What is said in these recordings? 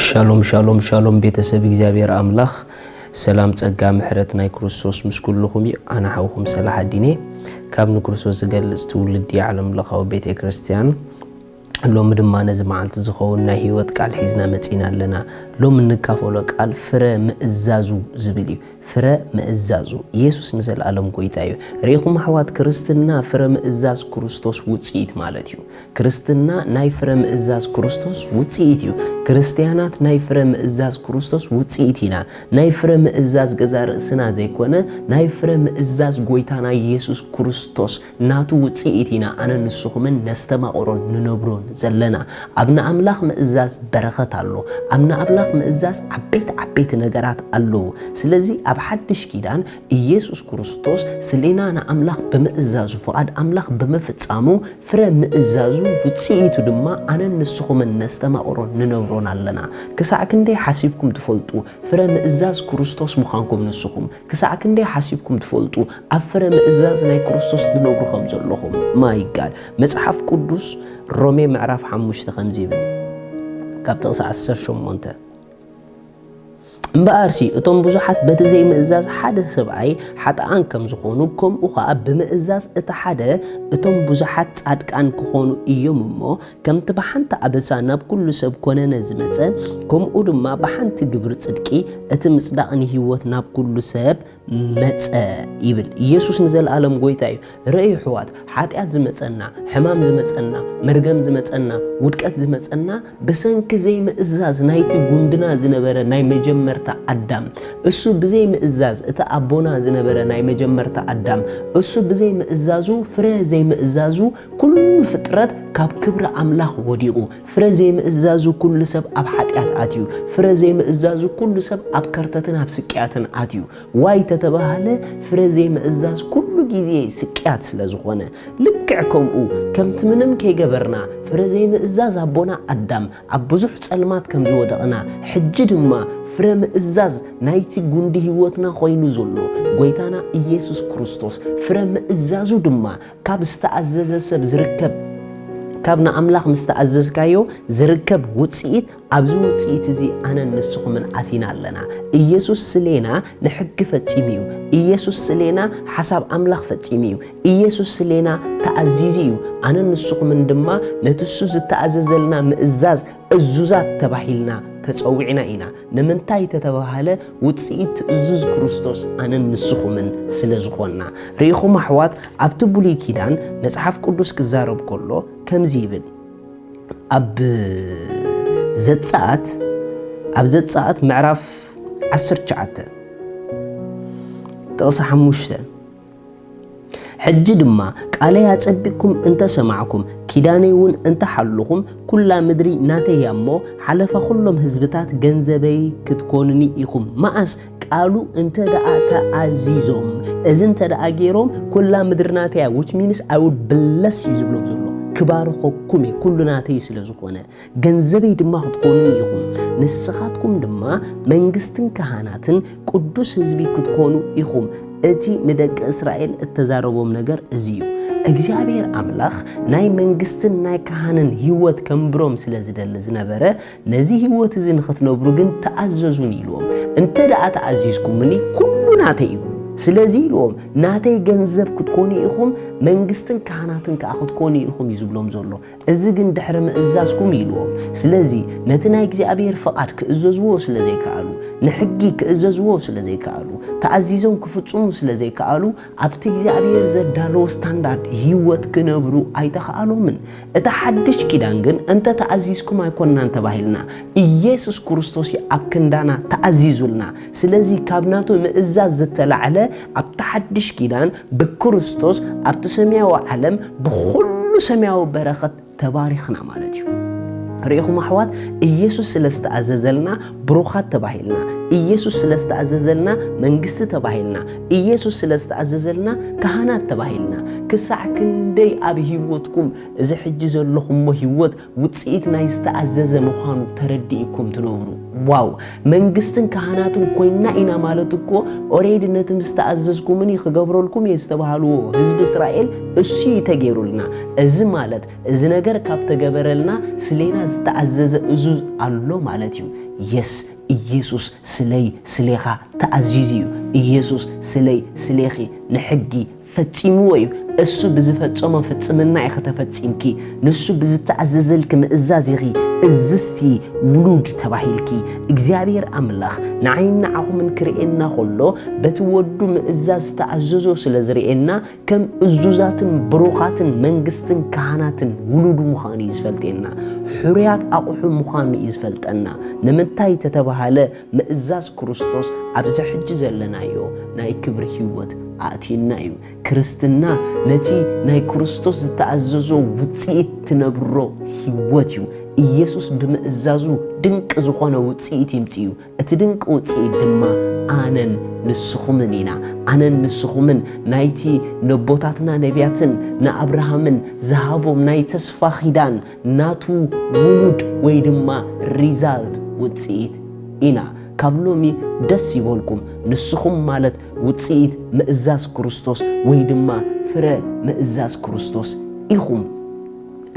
ሻሎም ሻሎም ሻሎም፣ ቤተሰብ እግዚኣብሔር ኣምላኽ፣ ሰላም ጸጋ ምሕረት ናይ ክርስቶስ ምስ ኩልኹም እዩ። ኣነ ሓውኹም ሰላሓዲን እየ፣ ካብ ንክርስቶስ ዝገልጽ ትውልዲ ዓለም ለኻዊ ቤተ ክርስቲያን። ሎሚ ድማ ነዚ መዓልቲ ዝኸውን ናይ ህይወት ቃል ሒዝና መጺና ኣለና። ሎሚ እንካፈሎ ቃል ፍረ ምእዛዙ ዝብል እዩ። ፍረ ምእዛዙ። ኢየሱስ ንዘለኣለም ጎይታ እዩ። ርኢኹም ኣሕዋት፣ ክርስትና ፍረ ምእዛዝ ክርስቶስ ውጽኢት ማለት እዩ። ክርስትና ናይ ፍረ ምእዛዝ ክርስቶስ ውጽኢት እዩ። ክርስትያናት ናይ ፍረ ምእዛዝ ክርስቶስ ውጽኢት ኢና። ናይ ፍረ ምእዛዝ ገዛ ርእስና ዘይኮነ፣ ናይ ፍረ ምእዛዝ ጎይታና ኢየሱስ ክርስቶስ ናቱ ውጽኢት ኢና። ኣነን ንስኹምን ነስተማቕሮን ንነብሮን ዘለና። ኣብ ንኣምላኽ ምእዛዝ በረኸት ኣሎ። ኣብ ንኣምላኽ ምእዛዝ ዓበይቲ ዓበይቲ ነገራት ኣለዉ። ስለዚ ኣብ ሓድሽ ኪዳን ኢየሱስ ክርስቶስ ስሌና ንኣምላኽ ብምእዛዙ፣ ፍቓድ ኣምላኽ ብምፍጻሙ፣ ፍረ ምእዛዙ ውጽኢቱ ድማ ኣነን ንስኹምን ነስተማቕሮን ንነብሮን ኣለና። ክሳዕ ክንደይ ሓሲብኩም ትፈልጡ ፍረ ምእዛዝ ክርስቶስ ምዃንኩም ንስኹም? ክሳዕ ክንደይ ሓሲብኩም ትፈልጡ ኣብ ፍረ ምእዛዝ ናይ ክርስቶስ ትነብሩ ከም ዘለኹም? ማይ ጋድ። መጽሓፍ ቅዱስ ሮሜ ምዕራፍ ሓሙሽተ ከምዚ ይብል፣ ካብ ጥቕሲ ዓሰርተ ሸሞንተ፣ እምበኣርሲ እቶም ብዙሓት በቲ ዘይምእዛዝ ሓደ ሰብኣይ ሓጥኣን ከም ዝኾኑ፣ ከምኡ ኸኣ ብምእዛዝ እቲ ሓደ እቶም ብዙሓት ጻድቃን ክኾኑ እዮም እሞ፣ ከምቲ ብሓንቲ ኣበሳ ናብ ኩሉ ሰብ ኮነነ ዝመጸ፣ ከምኡ ድማ ብሓንቲ ግብሪ ጽድቂ እቲ ምጽዳቕ ንህይወት ናብ ኩሉ ሰብ መጸ ይብል። ኢየሱስ ንዘለኣለም ጎይታ እዩ። ርእዩ ኣሕዋት፣ ሓጢኣት ዝመጸና፣ ሕማም ዝመጸና፣ መርገም ዝመጸና፣ ውድቀት ዝመጸና ብሰንኪ ዘይምእዛዝ ናይቲ ጉንድና ዝነበረ ናይ መጀመርታ ኣዳም። እሱ ብዘይምእዛዝ፣ እቲ ኣቦና ዝነበረ ናይ መጀመርታ ኣዳም፣ እሱ ብዘይምእዛዙ፣ ፍረ ዘይምእዛዙ ኩሉ ፍጥረት ካብ ክብሪ ኣምላኽ ወዲቑ። ፍረ ዘይምእዛዙ ኩሉ ሰብ ኣብ ሓጢኣት ኣትዩ። ፍረ ዘይምእዛዙ ኩሉ ሰብ ኣብ ከርተትን ኣብ ስቅያትን ኣትዩ። ዋይ ተተባሃለ፣ ፍረ ዘይምእዛዝ ኩሉ ግዜ ስቅያት ስለ ዝኾነ። ልክዕ ከምኡ፣ ከምቲ ምንም ከይገበርና፣ ፍረ ዘይምእዛዝ ኣቦና ኣዳም ኣብ ብዙሕ ጸልማት ከም ዝወደቕና፣ ሕጂ ድማ ፍረ ምእዛዝ ናይቲ ጉንዲ ህይወትና ኮይኑ ዘሎ ጎይታና ኢየሱስ ክርስቶስ፣ ፍረ ምእዛዙ ድማ ካብ ዝተኣዘዘ ሰብ ዝርከብ፣ ካብ ንኣምላኽ ምስ ተኣዘዝካዮ ዝርከብ ውጽኢት፣ ኣብዚ ውጽኢት እዚ ኣነን ንስኹምን ኣቲና ኣለና። ኢየሱስ ስሌና ንሕጊ ፈጺሙ እዩ። ኢየሱስ ስሌና ሓሳብ ኣምላኽ ፈጺሙ እዩ። ኢየሱስ ስሌና ተኣዚዙ እዩ። ኣነን ንስኹምን ድማ ነቲ እሱ ዝተኣዘዘልና ምእዛዝ እዙዛት ተባሂልና ተጸዊዕና ኢና። ንምንታይ ተተባሃለ፣ ውጽኢት ትእዙዝ ክርስቶስ ኣነን ንስኹምን ስለ ዝኾንና። ርኢኹም ኣሕዋት፣ ኣብቲ ብሉይ ኪዳን መጽሓፍ ቅዱስ ክዛረብ ከሎ ከምዚ ይብል። ኣብ ዘጸኣት፣ ኣብ ዘጸኣት ምዕራፍ ዓሰርተ ትሽዓተ ጥቕሲ ሓሙሽተ፣ ሕጂ ድማ ቃለይ ኣጸቢቕኩም እንተ ሰማዕኩም፣ ኪዳነይ እውን እንተ ሓሉኹም፣ ኩላ ምድሪ ናተይ እያ እሞ፣ ሓለፋ ኩሎም ህዝብታት ገንዘበይ ክትኮኑኒ ኢኹም። መኣስ? ቃሉ እንተ ደኣ ተኣዚዞም። እዚ እንተ ደኣ ገይሮም፣ ኩላ ምድሪ ናተይ እያ፣ which means I will bless you ዝብሎም ዘሎ። ክባርኸኩም እየ፣ ኩሉ ናተይ ስለ ዝኾነ። ገንዘበይ ድማ ክትኮኑኒ ኢኹም። ንስኻትኩም ድማ መንግስትን ካህናትን ቅዱስ ህዝቢ ክትኮኑ ኢኹም። እቲ ንደቂ እስራኤል እተዛረቦም ነገር እዚ እዩ። እግዚኣብሔር ኣምላኽ ናይ መንግስትን ናይ ካህንን ህይወት ከንብሮም ስለ ዝደሊ ዝነበረ፣ ነዚ ህይወት እዚ ንኽትነብሩ ግን ተኣዘዙኒ ኢልዎም። እንተ ደኣ ተኣዚዝኩምኒ፣ ኩሉ ናተይ እዩ። ስለዚ ኢልዎም፣ ናተይ ገንዘብ ክትኮኑ ኢኹም፣ መንግስትን ካህናትን ከኣ ክትኮኑ ኢኹም እዩ ዝብሎም ዘሎ። እዚ ግን ድሕሪ ምእዛዝኩም እዩ ኢልዎም። ስለዚ ነቲ ናይ እግዚኣብሔር ፍቓድ ክእዘዝዎ ስለ ዘይከኣሉ፣ ንሕጊ ክእዘዝዎ ስለ ዘይከኣሉ፣ ተኣዚዞም ክፍጽሙ ስለ ዘይከኣሉ፣ ኣብቲ እግዚኣብሔር ዘዳለዎ ስታንዳርድ ህይወት ክነብሩ ኣይተኻእሎምን። እቲ ሓድሽ ኪዳን ግን፣ እንተ ተኣዚዝኩም ኣይኮንናን ተባሂልና፣ ኢየሱስ ክርስቶስ እዩ ኣብ ክንዳና ተኣዚዙልና። ስለዚ ካብ ናቱ ምእዛዝ ዝተላዕለ ኣብቲ ሓድሽ ኪዳን ብክርስቶስ ኣብቲ ሰማያዊ ዓለም ብኹሉ ሰማያዊ በረኸት ተባሪኽና ማለት እዩ። ርኢኹም ኣሕዋት፣ ኢየሱስ ስለ ዝተኣዘዘልና ብሩኻት ተባሂልና፣ ኢየሱስ ስለ ዝተኣዘዘልና መንግስቲ ተባሂልና፣ ኢየሱስ ስለ ዝተኣዘዘልና ካህናት ተባሂልና። ክሳዕ ክንደይ ኣብ ህይወትኩም እዚ ሕጂ ዘለኹሞ ህይወት ውጽኢት ናይ ዝተኣዘዘ ምዃኑ ተረዲእኩም ትነብሩ? ዋው! መንግስትን ካህናትን ኮይና ኢና ማለት እኮ፣ ኦሬዲ ነቲ ምስ ተኣዘዝኩምኒ ክገብረልኩም እየ ዝተባሃልዎ ህዝቢ እስራኤል እሱ እዩ ተገይሩልና። እዚ ማለት፣ እዚ ነገር ካብ ተገበረልና፣ ስሌና ዝተኣዘዘ እዙዝ ኣሎ ማለት እዩ። የስ፣ ኢየሱስ ስለይ ስሌኻ ተኣዚዙ እዩ። ኢየሱስ ስለይ ስሌኺ ንሕጊ ፈጺምዎ እዩ። እሱ ብዝፈጸሞ ፍጽምና ኢኺ ተፈጺምኪ። ንሱ ብዝተኣዘዘልኪ ምእዛዝ ኢኺ እዝዝቲ ውሉድ ተባሂልኪ። እግዚኣብሔር ኣምላኽ ንዓይን ንዓኹምን ክርእየና ከሎ፣ በቲ ወዱ ምእዛዝ ዝተኣዘዞ ስለ ዝርእየና፣ ከም እዙዛትን ብሩኻትን መንግስትን ካህናትን ውሉዱ ምዃኑ እዩ ዝፈልጠና። ሕሩያት ኣቑሑ ምዃኑ እዩ ዝፈልጠና። ንምንታይ ተተባሃለ፣ ምእዛዝ ክርስቶስ ኣብዚ ሕጂ ዘለናዮ ናይ ክብሪ ህይወት ኣእትዩና እዩ። ክርስትና ነቲ ናይ ክርስቶስ ዝተኣዘዞ ውጽኢት ትነብሮ ህይወት እዩ። ኢየሱስ ብምእዛዙ ድንቂ ዝኾነ ውጽኢት ይምጽእ እዩ። እቲ ድንቂ ውጽኢት ድማ ኣነን ንስኹምን ኢና። ኣነን ንስኹምን ናይቲ ነቦታትና ነቢያትን ንኣብርሃምን ዝሃቦም ናይ ተስፋ ኺዳን ናቱ ውሉድ ወይ ድማ ሪዛልት ውጽኢት ኢና። ካብ ሎሚ ደስ ይበልኩም፣ ንስኹም ማለት ውጽኢት ምእዛዝ ክርስቶስ ወይ ድማ ፍረ ምእዛዝ ክርስቶስ ኢኹም።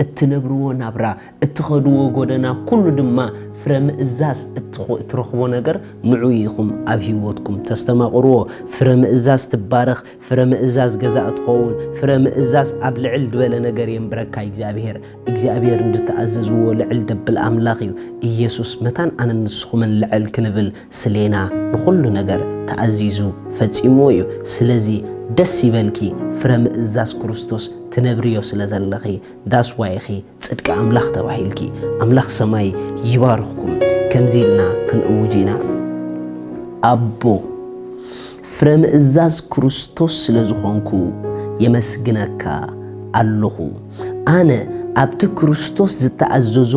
እትነብርዎ ናብራ፣ እትኸድዎ ጎደና ኩሉ ድማ ፍረ ምእዛዝ እትኾ-፣ እትረኽቦ ነገር ንዑ ኢኹም ኣብ ህይወትኩም ተስተማቕርዎ። ፍረ ምእዛዝ ትባረኽ፣ ፍረ ምእዛዝ ገዛ እትኸውን፣ ፍረ ምእዛዝ ኣብ ልዕል ዝበለ ነገር የንብረካ እግዚኣብሔር። እግዚኣብሔር ንዝተኣዘዝዎ ልዕል ደብል ኣምላኽ እዩ። ኢየሱስ መታን ኣነን ንስኹምን ልዕል ክንብል ስሌና ንኹሉ ነገር ተኣዚዙ ፈጺምዎ እዩ። ስለዚ ደስ ይበልኪ፣ ፍረ ምእዛዝ ክርስቶስ ትነብርዮ ስለ ዘለኺ። ዳስ ዋይ ኢኺ ጽድቂ ኣምላኽ ተባሂልኪ። ኣምላኽ ሰማይ ይባርኽኩም። ከምዚ ኢልና ክንእውጅ ኢና። ኣቦ፣ ፍረ ምእዛዝ ክርስቶስ ስለ ዝኾንኩ የመስግነካ ኣለኹ። ኣነ ኣብቲ ክርስቶስ ዝተኣዘዞ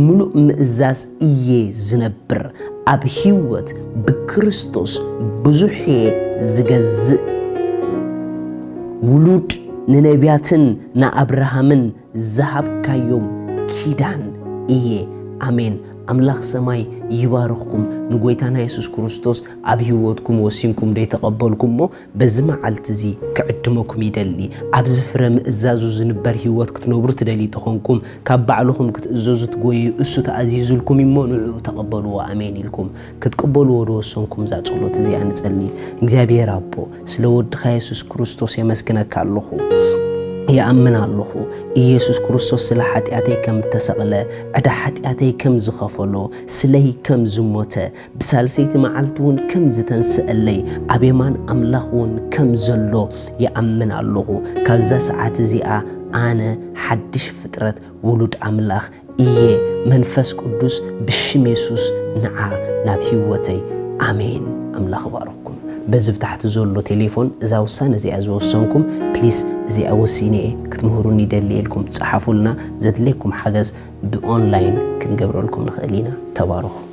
ምሉእ ምእዛዝ እየ ዝነብር። ኣብ ህይወት ብክርስቶስ ብዙሕ እየ ዝገዝእ። ውሉድ ንነቢያትን ንኣብርሃምን ዝሃብካዮም ኪዳን እየ። ኣሜን። ኣምላኽ ሰማይ ይባርኽኩም። ንጎይታና የሱስ ክርስቶስ ኣብ ህይወትኩም ወሲንኩም ደይተቐበልኩሞ፣ በዚ መዓልቲ እዚ ክዕድመኩም ይደሊ። ኣብዚ ፍረ ምእዛዙ ዝንበር ህይወት ክትነብሩ ትደልዩ ተኾንኩም፣ ካብ ባዕልኹም ክትእዘዙ ትጎዩ፣ እሱ ተኣዚዙልኩም እሞ ንዕኡ ተቐበልዎ። ኣሜን ኢልኩም ክትቅበልዎ ዝወሰንኩም እዛ ጸሎት እዚኣ ንጸሊ። እግዚኣብሔር ኣቦ፣ ስለ ወድኻ የሱስ ክርስቶስ የመስግነካ ኣለኹ። ይኣምን ኣለኹ፣ ኢየሱስ ክርስቶስ ስለ ሓጢኣተይ ከም እተሰቕለ፣ ዕዳ ሓጢኣተይ ከም ዝኸፈሎ፣ ስለይ ከም ዝሞተ፣ ብሳልሰይቲ መዓልቲ እውን ከም ዝተንስአለይ፣ ኣብ የማን ኣምላኽ እውን ከም ዘሎ ይኣምን ኣለኹ። ካብዛ ሰዓት እዚኣ ኣነ ሓድሽ ፍጥረት፣ ውሉድ ኣምላኽ እየ። መንፈስ ቅዱስ ብሽም የሱስ ንዓ ናብ ህይወተይ። ኣሜን። ኣምላኽ ይባርኽኩም። በዚ ብታሕቲ ዘሎ ቴሌፎን እዛ ውሳነ እዚኣ ዝወሰንኩም፣ ፕሊስ እዚኣ ወሲነ እየ ክትምህሩኒ ይደሊ ኢልኩም ጸሓፉልና። ዘድልየኩም ሓገዝ ብኦንላይን ክንገብረልኩም ንኽእል ኢና። ተባረኹ።